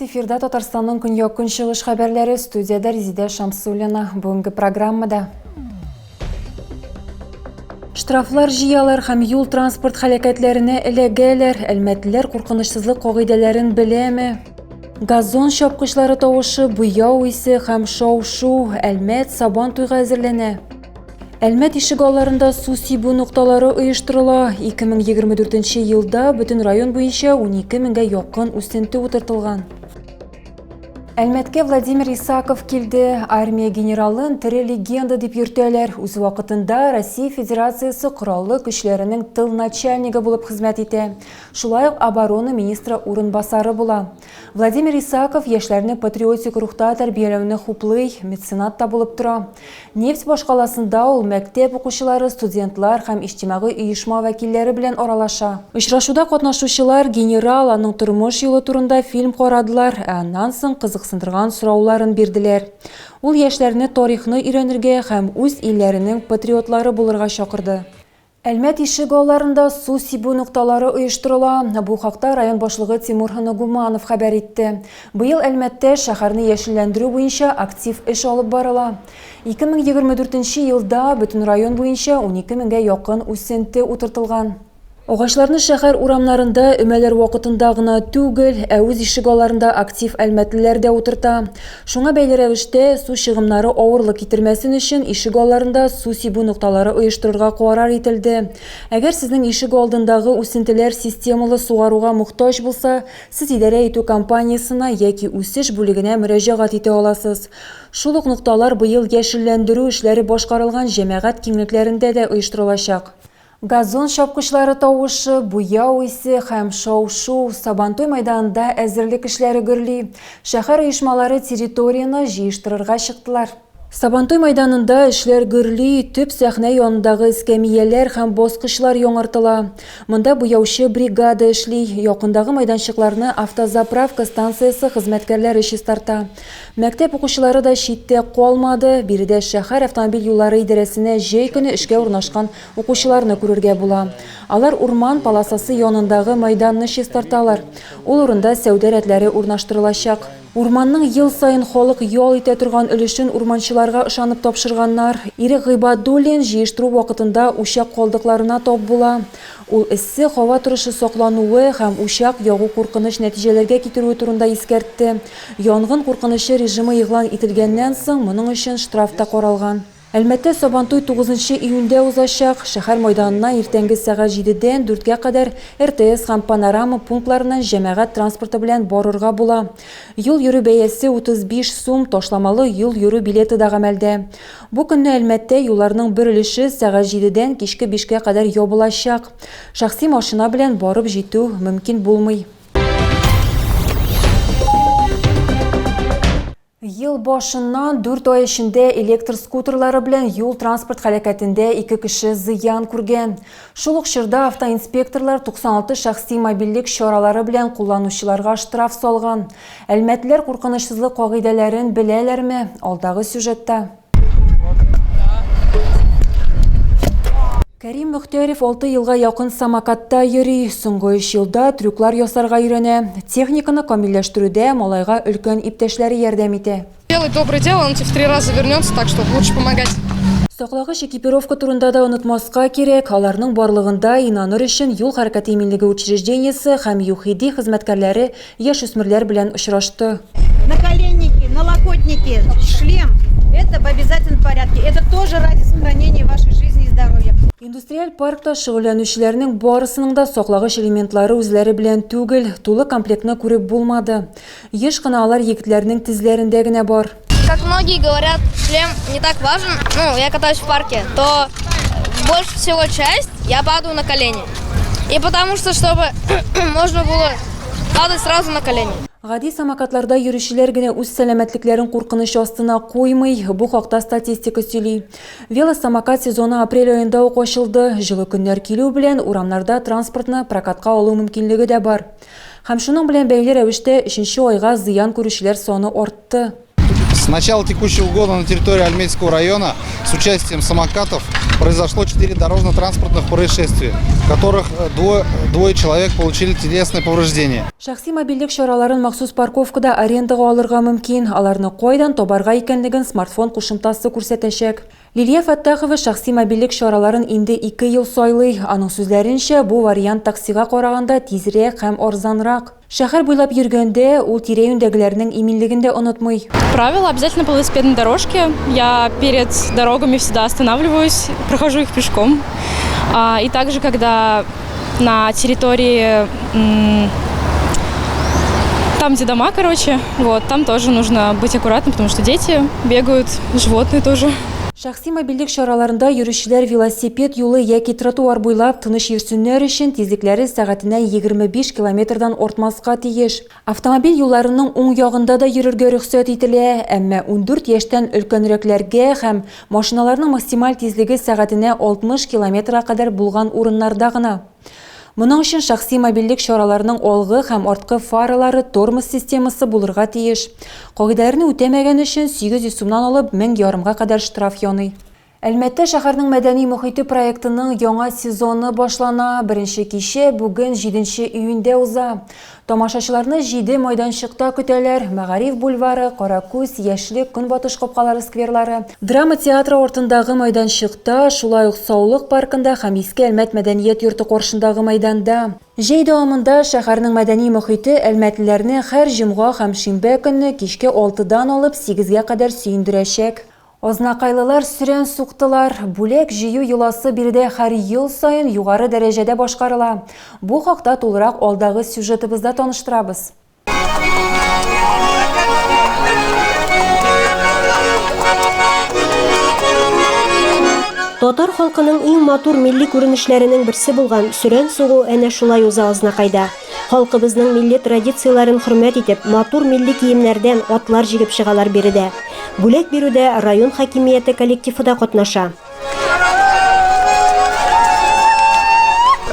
Эфирда Татарстанның көньяк-көнчыгыш хәбәрләре, студиядә Резидә Шамсуллина. Бүгенге программада Штрафлар җыялар һәм юл-транспорт һәлакәтләренә эләгәләр. Әлмәтлеләр куркынычсызлык кагыйдәләрен беләме? Газон чапкычлары тавышы, буяу исе һәм шау-шу. Әлмәт Сабан туйга әзерләнә. Әлмәт ишегалларында су сибү нокталары оештырыла. 2024 елда бөтен район буенча 12 меңгә якын үсенте утыртылган. Әлмәткә Владимир Исаков килде. Армия генералын тере легенда дип йөртәләр. Үз вакытында Россия Федерациясе Кораллы көчләренең тыл начальнигы булып хезмәт итә. Шулай ук оборона министры урынбасары була. Владимир Исаков яшьләрне патриотик рухта тәрбияләүне хуплый, меценат та булып тора. Нефть башкаласында ул мәктәп укучылары, студентлар һәм иҗтимагый оешма вәкилләре белән аралаша. Очрашуда катнашучылар генерал, аның тормыш юлы турында фильм карадылар, ә аннан соң кызыксындырган сорауларын бирделәр. Ул яшьләрне тарихны өйрәнергә һәм үз илләренең патриотлары булырга чакырды. Әлмәт ишегалларында су сибү нокталары оештырыла. Бу хакта район башлыгы Тимур Нагуманов хәбәр итте. Быел Әлмәттә шәһәрне яшелләндерү буенча актив эш алып барыла. 2024 елда бөтен район буенча 12 меңгә якын үсенте утыртылган. Агачларны шәһәр урамнарында өмәләр вакытында гына түгел, ә үз ишегалларында актив әлмәтлеләр дә утырта. Шуңа бәйле рәвештә, су чыгымнары авырлык китермәсен өчен, ишек алларында су сибү нокталары оештырырга карар ителде. Әгәр сезнең ишек алдындагы үсентеләр системалы сугаруга мохтаҗ булса, сез идарә итү компаниясенә яки үсеш бүлегенә мөрәҗәгать итә аласыз. Шул ук нокталар быел яшелләндерү эшләре башкарылган җәмәгать киңлекләрендә дә оештырылачак. Газон чапкычлары тавышы, буяу исе һәм шау-шу, Сабантуй мәйданында әзерлек эшләре гөрли. Шәһәр оешмалары территорияне җыештырырга чыктылар. Сабантуй мәйданында эшләр гөрли, төп сәхнә янындагы эскәмияләр һәм баскычлар яңартыла. Монда буяучы бригада эшли, якындагы мәйданчыкларны автозаправка станциясе хезмәткәрләре чистарта. Мәктәп укучылары да читтә калмады, биредә шәһәр автомобиль юллары идарәсенә җәй көне эшкә урнашкан укучыларны күрергә була. Алар урман полосасы янындагы мәйданны чистарталар. Ул урында сәүдә рәтләре урнаштырылачак. Урманның ел саен халык ял итә торган өлешен урманчыларга ышанып тапшырганнар. Ирек Гыйбадуллин җыештыру вакытында учак калдыкларына тап була. Ул эссе һава торышы саклануы һәм учак ягу куркыныч нәтиҗәләргә китерүе турында искәртте. Янгын куркынычы режимы игълан ителгәннән соң, моның өчен штраф та каралган. Әлмәттә Сабантуй тугызынчы июньдә узачак. Шәһәр майданына иртәнге сәгать җидедән дүрткә кадәр РТС һәм Панорама пунктларыннан җәмәгать транспорты белән барырга була. Юл йөрү бәясе 35 сум, ташламалы юл йөрү билеты да гамәлдә. Бу көнне Әлмәттә юлларның бер өлеше сәгать җидедән кичке бишкә кадәр ябылачак. Шәхси машина белән барып җитү мөмкин булмый. Ел башыннан дүрт ай эчендә электр скутерлары белән юл-транспорт һәлакәтендә ике кеше зыян күргән. Шул ук чорда автоинспекторлар 96 шәхси мобильлек чаралары белән кулланучыларга штраф салган. Әлмәтлеләр куркынычсызлык кагыйдәләрен беләләрме? Алдагы сюжетта. Кәрим Мөхтәров 6 елга якын самокатта йөри. Соңгы өч елда трюклар ясарга өйрәнә. Техниканы камилләштерүдә малайга өлкән иптәшләре ярдәм итә. Делай доброе дело, он тебе в три раза вернется, так что лучше помогать. Саклагыч экипировка турында да онытмаска кирәк. Аларның барлыгында инаныр өчен юл хәрәкәте иминлеге учреждениесе һәм ЮХИДИ хезмәткәрләре яшүсмерләр белән очрашты. Наколенники, налокотники, шлем. Это в обязательном порядке. Это тоже ради сохранения вашей жизни и здоровья. Индустриаль паркта шөгыльләнүчеләрнең барысының да саклагыч элементлары үзләре белән түгел, тулы комплектны күреп булмады. Еш кына алар егетләрнең тезләрендә генә бар. Как многие говорят, шлем не так важен, ну, я катаюсь в парке, то больше всего часть я падаю на колени. И потому что, чтобы можно было падать сразу на колени. Гади самокатларда йөрүчеләр генә үз сәламәтлекләрен куркыныч астына куймый, бу хакта статистика сөйли. Велосамокат сезоны апрель аенда ук ачылды. Җылы көннәр килү белән урамнарда транспортны прокатка алу мөмкинлеге дә бар. Һәм шуның белән бәйле рәвештә өченче айга зыян күрүчеләр саны артты. С начала текущего года на территории Альметьевского района с участием самокатов произошло 4 дорожно-транспортных происшествия, в которых двое человек получили телесные повреждения. Шәхси мобильлек чараларын махсус парковкада арендага алырга мөмкин. Аларны кайдан табарга икәнлеген смартфон кушымтасы күрсәтәчәк. Лилия Фәттахова шәхси мобильлек чараларын инде 2 ел сайлый. Аның сүзләренчә, бу вариант таксига караганда тизрәк һәм арзанрак. Шәһәр буйлап йөргәндә, ул тирә-юньдәгеләрнең иминлеген дә онытмый. Правило обязательно по велосипедной дорожке. Я перед дорогами всегда останавливаюсь, прохожу их пешком. И также, когда на территории, там, где дома, там тоже нужно быть аккуратным, потому что дети бегают, животные тоже. Шәхси мобильлек чараларында йөрүчеләр велосипед юлы яки тротуар буйлап тыныч йөрсеннәр өчен тизлекләре сәгатенә 25 километрдан артмаска тиеш. Автомобиль юлларының уң ягында да йөрергә рөхсәт ителә, әмма 14 яшьтән өлкәнрәкләргә һәм машиналарның максималь тизлеге сәгатенә 60 километрга кадәр булган урыннарда гына. Моның өчен шәхси мобильлек чараларының алгы һәм арткы фаралары тормоз системасы булырга тиеш. Кагыйдәләрне үтәмәгән өчен 800 сумнан алып мең ярымга кадәр штраф яный. Әлмәттә шәһәрнең мәдәни мохите проектының яңа сезоны башлана. Беренче кичә бүген 7 июньдә уза. Тамашачыларны 7 майданчыкта көтәләр. Мәгариф бульвары, Каракүз, Яшьлек, Көнбатыш капкалары скверлары. Драма театры артындагы майданчыкта, шулай ук Саулык паркында һәм Иске Әлмәт мәдәният йорты каршындагы майданда. Җәй дәвамында шәһәрнең мәдәни мохите әлмәтлеләрне һәр җомга һәм шимбә көнне кичке 6-дан алып 8-гә кадәр сөендерәчәк. Азнакайлылар сөрән суктылар. Бүләк җыю йоласы биредә һәр ел саен югары дәрәҗәдә башкарыла. Бу хакта тулырак алдагы сюжетыбызда таныштырабыз. Татар халкының иң матур милли күренешләренең берсе булган сөрән сугу әнә шулай уза Азнакайда. Халкыбызның милли традицияләрен хөрмәт итеп, матур милли киемнәрдән атлар җигеп чыгалар биредә. Бүләк бирүдә район хакимияте коллективы да катнаша.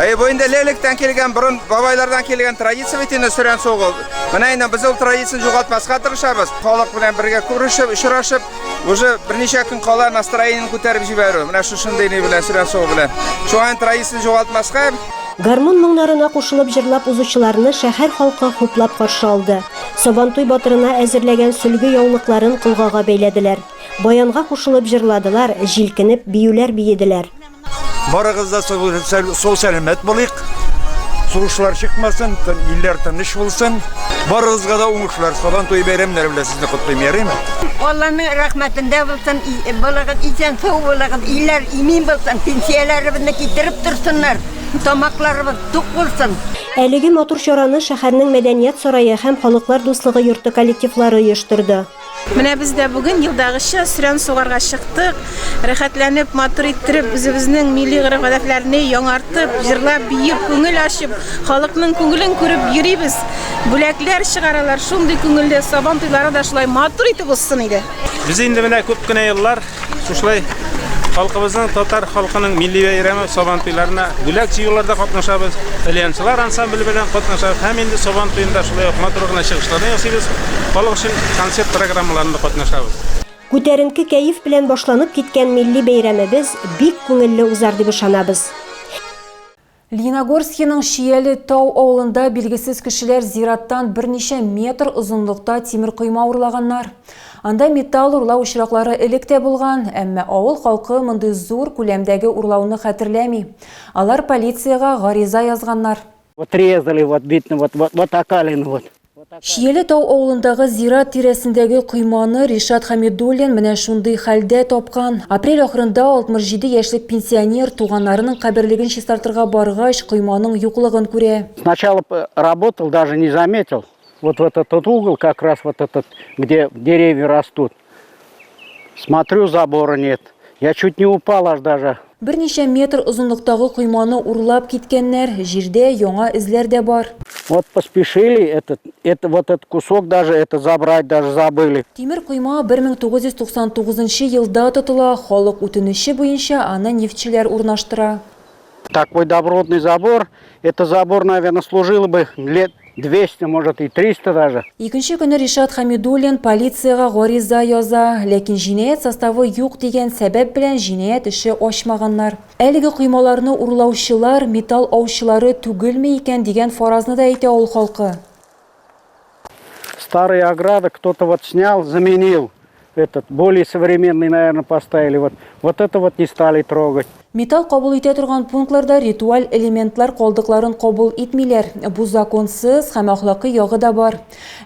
Әй, бу инде электән килгән, борын бабайлардан килгән традиция бит инде сөрән сугу. Менә инде без ул традицияне югалтмаска тырышабыз. Халык белән бергә күрешеп, очрашып, уже берничә көн кала настроениене күтәреп җибәрү. Менә шушындый ни белән, сөрән сугу белән. Шуңа традицияне югалтмаска. Гармун моңнарына кушылып җырлап узучыларны шәһәр халкы хуплап каршы алды. Сабантуй батырына әзерләгән сөлге яулыкларын колгага бәйләделәр. Баянга кушылып җырладылар, җилкенеп биюләр биеделәр. Барыгыз да сау сәламәт булыйк. Сугышлар чыкмасын, илләр тыныч булсын. Барыгызга да уңышлар, Сабан туе бәйрәмнәре белән сезне котлыйм, ярыймы? Алланың рәхмәтендә булсын, булыгыз, исән сау булыгыз, илләр имин булсын, пенсияләребезне китереп торсыннар, тамакларыбыз тук булсын. Әлеге матур чараны шәһәрнең мәдәният сарае һәм Халыклар дуслыгы йорты коллективлары оештырды. Менә без дә бүген елдагыча сөрән сугарга чыктык, рәхәтләнеп, матур иттереп, үзебезнең милли гореф-гадәтләрне яңартып, җырлап, биеп, күңел ачып, халыкның күңелен күреп йөрибез. Бүләкләр чыгаралар, шундый күңелле Сабан туйлары да шулай матур итеп узсын иде. Без инде менә күп кенә еллар шушылай халкыбызның, татар халкының милли бәйрәме Сабан туйларына бүләк җыюларда катнашабыз, тальянчылар ансамбле белән катнашабыз һәм инде Сабан туенда шулай ук матур гына чыгышларны ясыйбыз, халык өчен концерт программаларында катнашабыз. Күтәренке кәеф белән башланып киткән милли бәйрәмебез бик күңелле узар дип ышанабыз. Лениногорскиның Шияле тау авылында билгесез кешеләр зираттан берничә метр озынлыкта тимер койма урлаганнар. Анда металл урлау очраклары элек тә булган, әмма авыл халкы мондый зур күләмдәге урлауны хәтерләми. Алар полициягә гариза язганнар. Вот резали, вот видно, вот, вот, вот окалину, вот. Шияле тау авылындагы зират тирәсендәге койманы Ришат Хамидуллин менә шундый хәлдә тапкан. Апрель ахырында 67 яшьлек пенсионер туганнарының каберлеген чистартырга баргач, койманың юклыгын күрә. Сначала работал, даже не заметил. Вот в этот вот угол, как раз вот этот, где деревья растут. Смотрю, забора нет. Я чуть не упал аж даже. Берничә метр озынлыктагы койманы урлап киткәннәр, җирдә яңа эзләр дә бар. Вот поспешили вот этот кусок даже это забрать даже забыли. Тимер койма 1999 елда тотыла, халык үтенече буенча аны нефтьчеләр урнаштыра. Такой добротный забор, это забор, наверное, служил бы лет 200, может и 300 даже. Икенче көнне Ришат Хәмидуллин полициягә гариза яза, ләкин җинаять составы юк дигән сәбәп белән җинаять эше ачмаганнар. Әлеге коймаларны урлаучылар металл аучылары түгелме икән дигән фаразны да әйтә авыл халкы. Старые ограды кто-то вот снял, заменил. Этот, более современный, наверное, поставили. Вот, вот это вот не стали трогать. Металл кабул итә торган пунктларда ритуаль элементлар калдыкларын кабул итмиләр. Бу законсыз һәм әхлакый ягы да бар.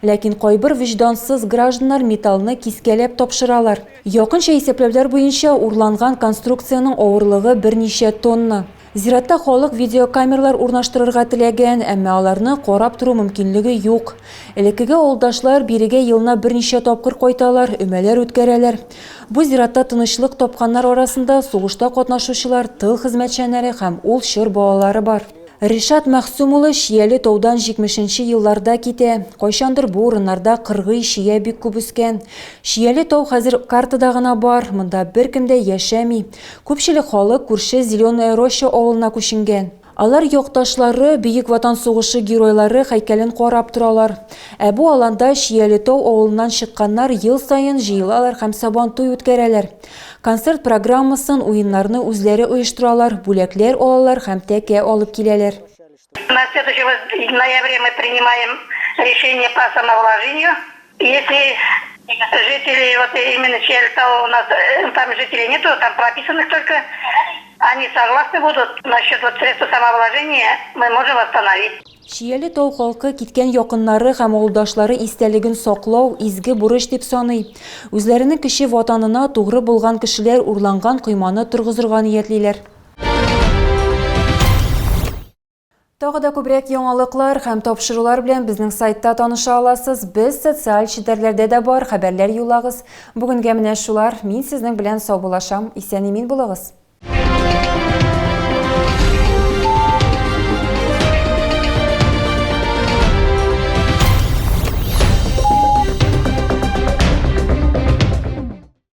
Ләкин кайбер вөҗдансыз гражданнар металлны кискәләп тапшыралар. Якынча исәпләүләр буенча, урланган конструкциянең авырлыгы берничә тонна. Зиратта халык видеокамералар урнаштырырга теләгән, әмма аларны карап тору мөмкинлеге юк. Элеккеге авылдашлар бирегә елына берничә тапкыр кайталар, өмәләр үткәрәләр. Бу зиратта тынычлык тапканнар арасында сугышта катнашучылар, тыл хезмәтчәннәре һәм ул чор балалары бар. Ришат Мәгъсүм улы Чияле таудан 70 нче елларда китә. Кайчандыр бу урыннарда кыргый чия бик күп үскән. Чияле тау хәзер картада гына бар, монда беркем дә яшәми. Күпчелек халык күрше Зеленая Роща авылына күченгән. Алар якташлары, Бөек Ватан сугышы геройлары һәйкәлен карап торалар. Ә бу аланда Чияле тау авылыннан чыкканнар ел саен җыелалар һәм Сабантуй үткәрәләр. Концерт программасын, уеннарны үзләре оештыралар, бүләкләр алалар һәм тәкә алып киләләр. На следующий ноябре мы принимаем решение по самовложению. Если жители, вот именно Чияльтау у нас, э, там жителей нету, там прописанных только, они согласны будут насчет вот средства самовложения, мы можем восстановить. Чияле тау халкы киткән якыннары һәм авылдашлары истәлеген саклау изге бурыч дип саный. Үзләренең кече ватанына тугры булган кешеләр урланган койманы торгызырга ниятлиләр. Тагы да күбрәк яңалыклар һәм тапшырулар белән безнең сайтта таныша аласыз. Без социаль челтәрләрдә дә бар, хәбәрләр юллагыз. Бүгенгә менә шулар. Мин сезнең белән саубуллашам. Исән-имин булыгыз.